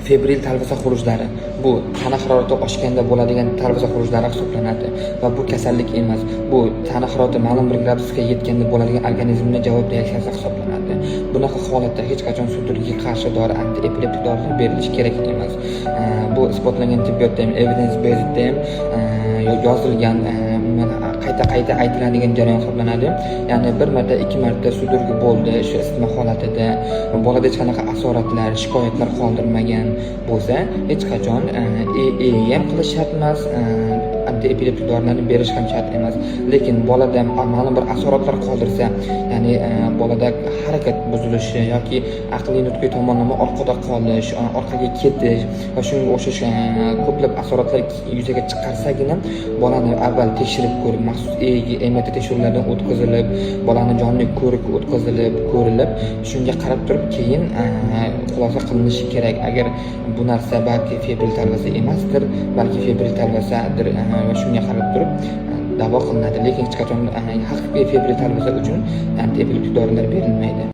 Febril talvasa xurujlari bu tana harorati oshganda bo'ladigan talvasa xurujlari hisoblanadi va bu kasallik emas, bu tana harorati ma'lum bir gradusga yetganda bo'ladigan organizmni javob reaksiyasi hisoblanadi. Bunaqa holatda hech qachon судорога ga qarshi dori, antiepileptik dorilar berilishi kerak emas. Bu isbotlangan, tibbiyotda ham, evidence basedda ham yozilgan, umuman qayta qayta aytiladigan jarayon hisoblanadi. Ya'ni bir marta, ikki marta судорога bo'ldi shu isitma holatida, bolada hech qanaqa asoratlar, shikoyatlar qoldirmagan bo'lsa, hech qachon EEG ham qilish shart emas, antiepileptik dorilarni berish ham shart emas. Lekin bolada ma'lum bir asoratlar qoldirsa, ya'ni bolada harakat buzilishi yoki aqliy, nutqiy tomonlama orqada qolish, orqaga ketish va shunga o'xshash ko'plab asoratlar yuzaga chiqarsagina, bolani avval tekshirib ko'rib, maxsus EEG, MRT tekshiruvlardan o'tkazilib, bolani jonli ko'rik o'tkazilib ko'rilib, shunga qarab turib keyin xulosa qilinishi kerak. Agar bu narsa balki febril talvasa emasdir, balki febril talvasadir va shunga qarab turib davo qilinadi. Lekin hech qachon haqiqiy febril talvasa uchun antiepileptik dorilar berilmaydi.